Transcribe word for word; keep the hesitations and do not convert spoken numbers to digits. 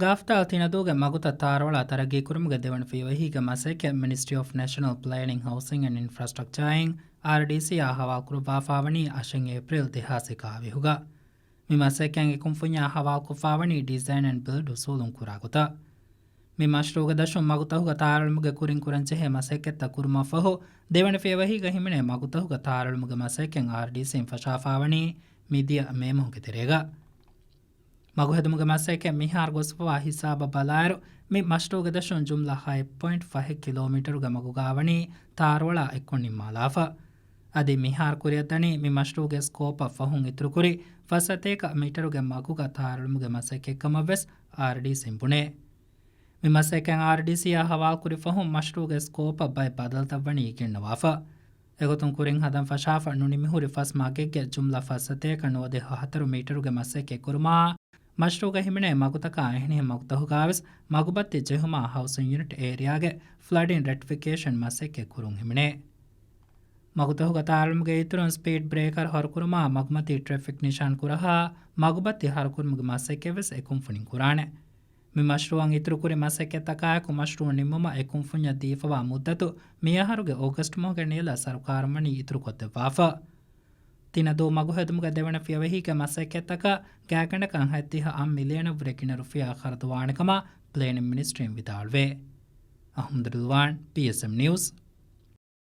ގާފްދާލް ތިނަދޫގެ މަގުތައް ތާރަވަޅާ ތަރައްގީކުރުމުގެ ދެވަނަ ފިޔަވަހީގެ މަސައްކަތް މިނިސްޓްރީ އޮފް ނޭޝަނަލް ޕްލޭނިން، ހައުސިން އެންޑް އިންފްރާސްޓްރަކްޗާއިން، އާރްޑީސީ، އާ ހަވާލުކުރައްވާފާވަނީ އަށެއް އޭޕްރީލް ދެހާސް އެކާވީހުގަ. މި މަސައްކަތް އެ ކުންފުންޏާ ހަވާލުކޮށްފާވަނީ ޑިޒައިން އެންޑް ބިލްޑް އުސޫލުން ކުރާ ގޮތަށް. މި މަޝްރޫޢުގެ ދަށުން މަގުތަހުގަ ތާރަޅުމުގެ ކުރިން ކުރަންޖެހޭ މަސައްކަތްތައް ކުރުމަށްފަހު، ދެވަނަ ފިޔަވަހީގަ ހިމެނޭ މަގުތަހުގަ ތާރަޅުމުގެ މަސައްކަތް އާރްޑީސީން ފަށާފާވަނީ މިދިޔަ މޭ މަހުގެ ތެރޭގަ. މަގުހެދުމުގެ މަސައްކަތް މިހާރު ގޮސްފަވާ ހިސާބަށް ބަލާއިރު، މި މަޝްރޫޢުގެ ދަށުން ޖުމްލަ ހައެއް ޕޮއިންޓް ފަހެއް ކިލޯމީޓަރުގެ މަގުގާވަނީ ތާރަވަޅާ އެއްކޮށް ނިންމާލާފަ. އަދި މިހާރު ކުރިއަށްދަނީ މި މަޝްރޫޢުގެ ސްކޯޕަށް ފަހުން އިތުރުކުރި ފަސް ސަތޭކަ މީޓަރުގެ މަގުގަ ތާރަޅުމުގެ މަސައްކަތްކަމަށްވެސް އާރްޑީސީން ބުނޭ. މި މަސައްކަތް އާރްޑީސީއާ ހަވާލުކުރި ފަހުން މަޝްރޫޢުގެ ސްކޯޕަށް ބައެއް ބަދަލުތައް ވަނީ ގެންނަވާފަ. އެގޮތުން ކުރިން ހަދަން ފަށާފަ ނުނިމިހުރި ފަސް މަގެއްގެ ޖުމްލަ ފަސް ސަތޭކަ ނުވަދިހަ ހަތަރު މީޓަރުގެ މަސައްކަތް ކުރުމާ، މަޝްރޫޢުގަ ހިމެނޭ މަގުތަކާ އެހެނިހެން މަގުތަހުގާވެސް މަގުބައްތި ޖެހުމާ ހައުސިން ޔުނިޓް އޭރިއާގެ ފްލަޑިން ރެކްޓިފިކޭޝަން މަސައްކަތް ކުރުން ހިމެނޭ. މަގުތަހުގަ ތާރަޅުމުގެ އިތުރުން ސްޕީޑް ބްރޭކަރު ހަރުކުރުމާ، މަގުމަތީ ޓްރެފިކް ނިޝާން ކުރަހާ، މަގުބައްތި ހަރުކުރުމުގެ މަސައްކަތްވެސް އެ ކުންފުނިން ކުރާނެ. މި މަޝްރޫޢަށް އިތުރުކުރި މަސައްކަތްތަކާއެކު، މަޝްރޫޢު ނިންމުމަށް އެ ކުންފުންޏަށް ދީފަވާ މުއްދަތު މިއަހަރުގެ އޯގަސްޓް މަހުގެ ނިޔަލަށް ސަރުކާރުން ވަނީ އިތުރުކޮށްދެއްވާފަ. ތިނަދޫ މަގުހެދުމުގެ ދެވަނަ ފިޔަވަހީގެ މަސައްކަތްތަކަށް ގާތްގަނޑަކަށް ހަތްދިހަ އަށް މިލިއަނަށްވުރެ ގިނަ ރުފިޔާ ޚަރަދުވާނެކަމަށް ޕްލޭނިން މިނިސްޓްރީން ވިދާޅުވޭ. އަޙްމަދު ރިޟްވާން، ޕީއެސްއެމް ނިއުސް.